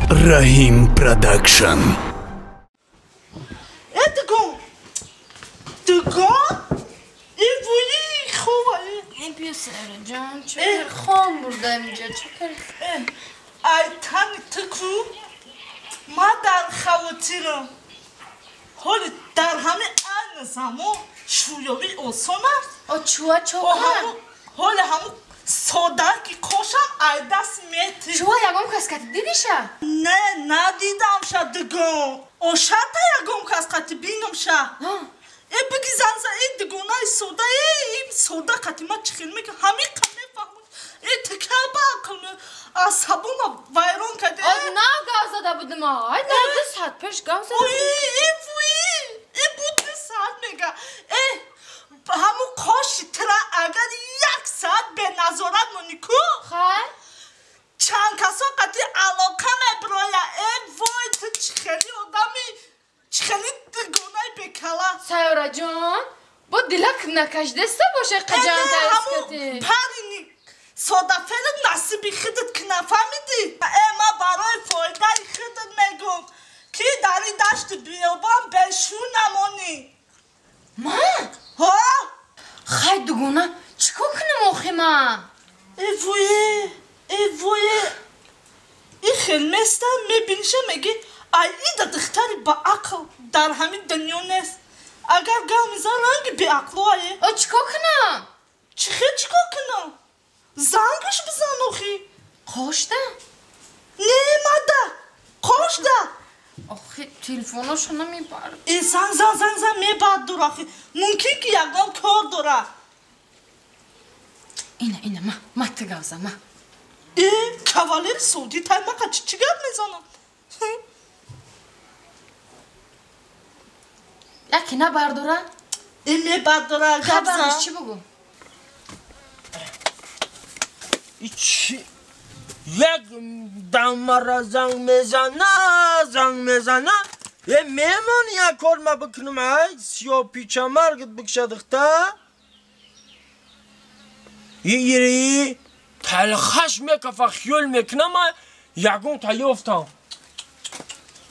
Раҳим Продакшн. Дугон. Дугон? Ин вуи хова. Ин биё Сайёраҷон, чӣ хом бурдам инҷа, чӣ кар? Ай тани ту ку? Ма дар хавотирам. Ҳоли дар ҳамин айни замон шӯёвӣ осон аст. О чуа чокар? Ҳоли ҳамун сода ки кошам ай даст мети. Чуа ягон кас кати дидиша? Не, надидамша дугон. Ошата ягон кас қати бинамша. Э бигизанса э дугонаи сода, э ин сода қати ма чӣ хел мекунам? Ҳамин қа мефаҳмам. Э тика ба ақл асабома вайрон карда. О нав гав зада будам. Ай на 2 соат пеш гав зада. Ой, э вуи, э буд 2 соат мега. Э ҳамун қоши тира агар 1 соат беназорат монӣ ку? Хай. Чанд касо қати алоқа мебироя. Э вой, ту чӣ хели одами, чӣ хели дугонаи бекала. Сайёраҷон, бо дилак накашдаста боша қаҷан таскати. Парини содафели насиби худат ки нафаҳмидӣ. Э ма барои фоидаи худат мегӯм, ки дар ин дашти биёбон бешу намонӣ. Ма? Ҳо? Хай дугона, чӣ кор кунам охи ма? Э вое, э вое. Ин хел места мебиниша мегӣ ай ида духтари ба ақл дар ҳамин дунё нест. Агар гав мезан ранги беақлое. О чӣ кор кунам? Чӣ хел чӣ кор кунам? Зангаш бизан охи. Қошда? Не, мада. Қошда. Охи телефоношо намебард. Э занг зан, занг зан мебард дур охи. Мумкин ки ягон кор дора. Ина, ина, ма, ма ту гав зан, ма. Э, кавалери содӣ тай мақа чӣ гап мезанам? Яке набардора? Э мебардора, гап зан. Хабараш чӣ бугу? Чӣ? Як дамара занг мезана, занг мезана. Э мемон як кор ма бикунам, ай сиё пича маргит бикша духта. Ири талхаш мекафа хиёл мекунам, ягон та ёфтам.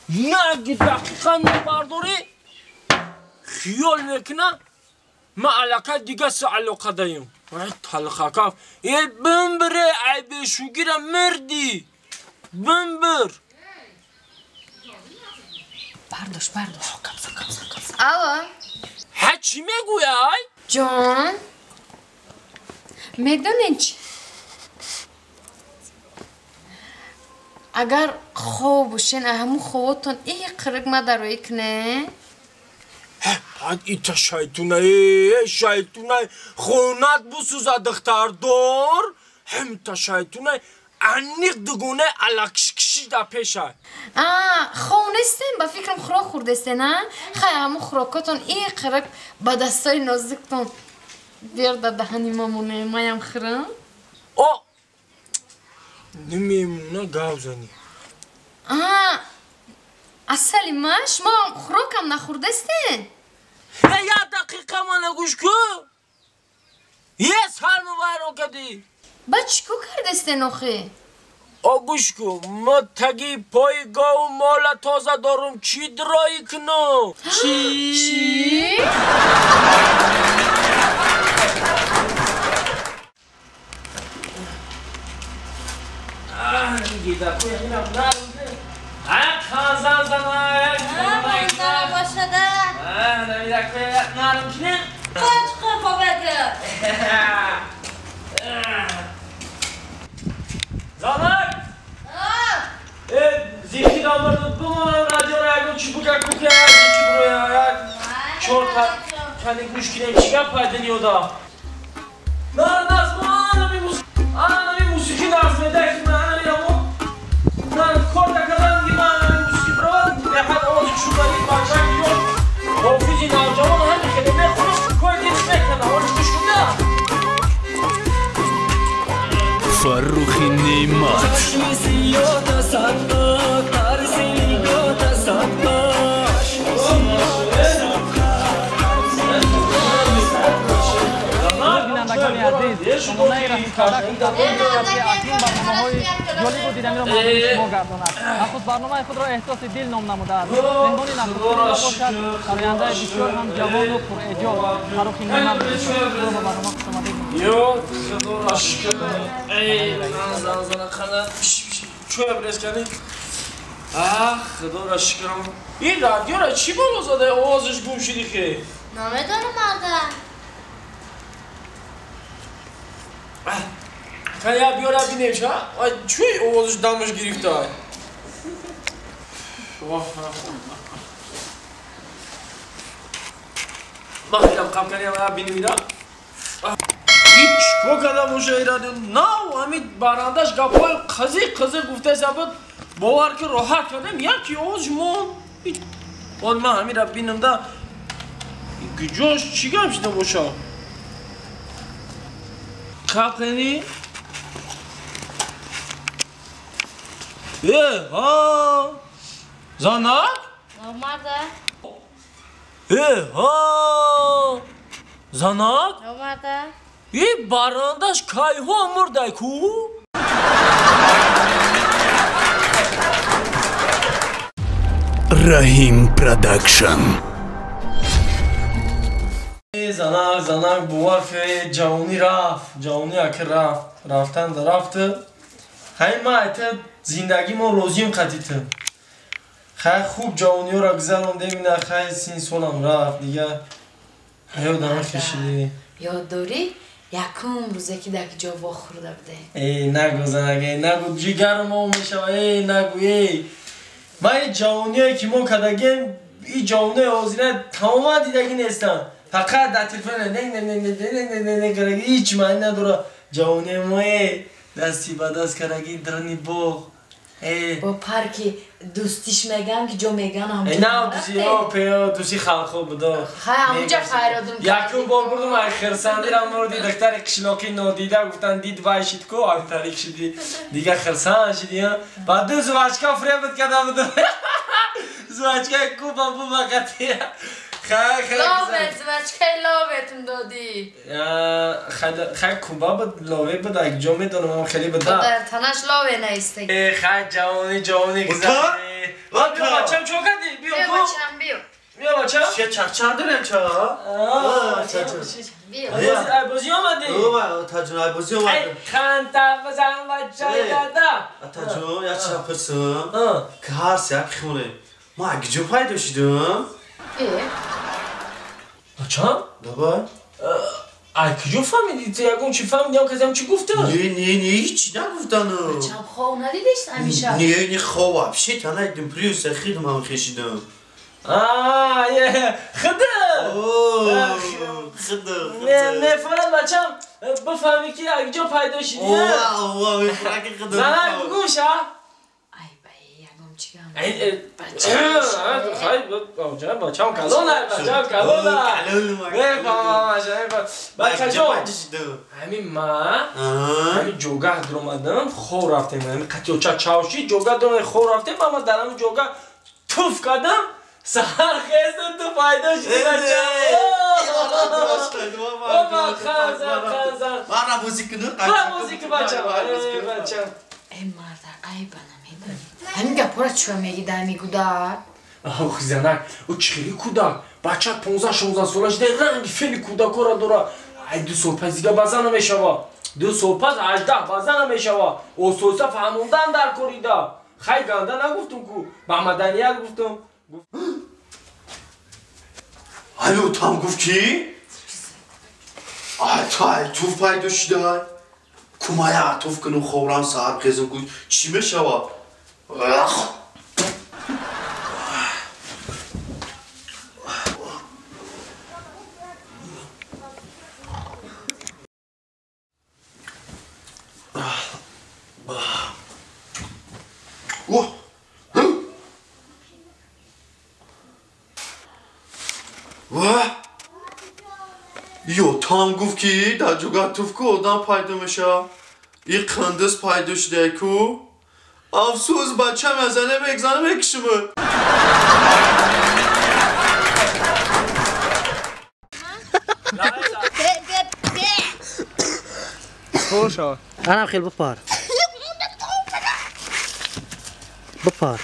Як дақиқа набардорӣ хиёл мекуна, ма алака дига са алоқа даем. Ай талхакаф. Э бимбире, ай бешугира мирди. Бимбир. Бардош, бардош. Капса, капса, капса. Алло. Ҳа чӣ мегӯя ай? Ҷон. Медонед чӣ? Агар хоб бошен, ҳамун ховотон ин қирик ма дароӣ кунед? Ҳад ита шайтуна, шайтуна, хонат бусуза духтардор, ҳамта шайтуна, аниқ дугона алакшкиши да пеша. А, хов нестем, ба фикрам хӯрок хӯрдестен, а? Хай ҳамун хӯрокотон ин қирик ба дастои нозиктон бер да даҳани ма моне, маям хӯрам. О! Намемона гав занӣ. А, асали ма, шумо хӯрокам нахӯрдестен? Э, як дақиқа мана гӯш ку. Е сарму вайрон кардӣ. Ба чӣ кор кардестен охи? О гӯш ку, ма таги пои гову мола тоза дорум, чӣ дроӣ кунам? Чӣ? Чӣ? Занак! Э, зихи дамбард бумонам радиора ягон чӣ бука кука зихи буроя як чор кани гӯш кинем чӣ гап пайда ниёда. На назма анами анами мусиқӣ нағз медаки ман анами амо на кор накардан ки ман анами мусиқӣ бировад беҳад овози шудаи бачаки ёш ҳофизи навҷавон ҳами хеле мехонад кори дилш мекана ҳоли гӯш кунда. Фаррухи Неъмат. Бинандагони азиз, шумонаи расида Барномаҳои ҷолибу диданиро мақдуми шумо гардонад. Нахуст барномаи худро эҳсоси дил ном намудааст. Меҳмони нахустини мо бошад сарояндаи бисёр ҳам ҷавону пурэҷод Фаррухи Неъмат мебошад. Шуморо ба барнома хушомадед. Ё Худоро шукр. Эй, зан зан қана чӯя брез кардем. Ах, Худоро шукр. Ин радиоро чӣ боло зада овозаш гум шуди хе? Намедонам ада. Я биёра бинем ша. Ай чӯй овозаш дамаш гирифта. Махилам қапканям бинем ира. Ҳеҷ ко када боша ира нав ҳамин барандаш гапҳои қазиқ қазиқ гуфтаеса буд. Бовар ки роҳат кардем, яки овозш мон. Он ман ҳамира бинам да гиҷош чӣ гап шида боша? Қапкани? Э, ҳа! Занак? Омада. Э, ҳа! Занак? Омада. И барандаш кайҳо мурдай ку? Раҳим Продакшн. Занак, занак, бовар ки ҷавонӣ рафт, ҷавонӣ аки рафт, рафтан да рафт. Хай ма айта зиндагӣ мо розием қатита. Хай хуб ҷавониёро гузарондем, ина хай син солам рафт, дига ҳаёдама хешидӣ. Ёд дорӣ якум рӯзе ки дар ҷо вохӯрда будем? Эй, нагӯ занак, эй, нагӯ, ҷигару мо мешава, эй, нагӯ, эй. Ман ин ҷавониое ки мо кардагем, ин ҷавониои ҳозира тамоман дидагӣ нестанд. Фақат дар телефон не кардаги, ҳеҷ маъни надорад. Ҷавонии мо, эй, дасти ба даст кардаги дарни боғ. Бо парки дӯстиш меган ки ҷо меган ҳамҷо. На, дӯсти халқҳо буда. Хай ҳамҷа хайродум. Якум бор бурдум, ай хирсандирам мурди, духтари қишлоқӣ нодида гуфтан дид вай шид ку, ай тарик шиди. Дига хирсанд шиди. Ба ду зувачка фребт карда будум. Зувачкаи куба буба қатия. Хай хай. Ловет, зувачкаи ловетум додӣ. Хай куба буд, лове буд, ай ҷо медонам, хеле буд. Дар танаш лове наистаги. Хай ҷавонӣ, ҷавонӣ гузашт. Биё бачам, чо кардӣ? Биё бачам, биё. Биё бачам. Чӣ чақчақ дорем ча? Биё. Ай бозӣ омадӣ? Атаҷон, ай бозӣ омадам. Ай ханта бизан бачаи дада. Атаҷон, як чиза пурсам. Ки ҳар се як хонем. Ма куҷо пайдо шудам? Бачам? Давай. Ай куҷо фаҳмидӣ? Ту ягон чӣ фаҳмидӣ? Ягон касе ҳам чӣ гуфта? Не, не, не, ҳеҷ нагуфтану. Бачам хов надидеш ҳамеша? Не, не, хов вообще та надидем, плюс хидм ҳам хешидам. Хида! Хида. Мефаҳмам бачам, бифаҳмӣ ки аз куҷо пайдо шидӣ. Ова, мефаҳмам ки хида. Занак бугӯша? Ай бай, ягон чӣ гам. Хай, бачам калона, бачам калона. Мефаҳмам, бачаҷон. Ҳамин ман ҳамин ҷогаҳ дуромадам, хов рафтем, ҳамин қатиёча чавши, ҷогаҳ дуромадем, хов рафтем, ман дар ҳамин ҷогаҳ туф кардам, саҳар хестам, ту пайдо шудӣ, бачам. Мара бозӣ кунам? Мара бозӣ кун, бачам. Бачам. Эй марда, айба намедонӣ. Ҳамин гапҳоро чӣ мегӣ дар ҳамин кӯдак? Ох, занак, ӯ чӣ хели кӯдак? Бача 15-16 сола шуда, ранги фели кӯдакҳоро дорад. Ай 2 сол пас дига база намешава. 2 сол пас 18 база намешава. Осоиста фаҳмондан дар корида. Хай ганда нагуфтум ку, ба маданият гуфтум. Ай отам гуфт ки? Ай тай туф пайдо шудай. Кумая туф кунум ховрам саҳар хезум ку чӣ мешава? Ах! Ё там гуфт ки дар ҷогаҳ туф ку одам пайдо мешавад. И қандиз пайдо шуда ку. Афсӯс, бачам азане мегзана мекушиму. Анам хел бипар. Бипар.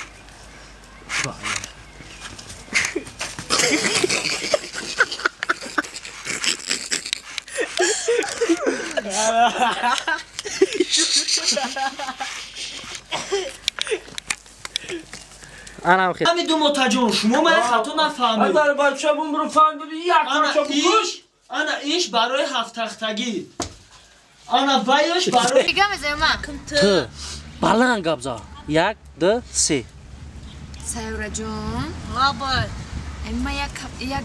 Анам хел. Ами думотаҷон, шумо мана хато нафаҳмед. Дар бача бумру фаҳмид, як бача букуш. Ана иш барои ҳафттахтагӣ. Ана вайш барои Дигар мезанем ма. Ту баланд гап за. 1 2 3. Сайёраҷон. Лабай. Ма як як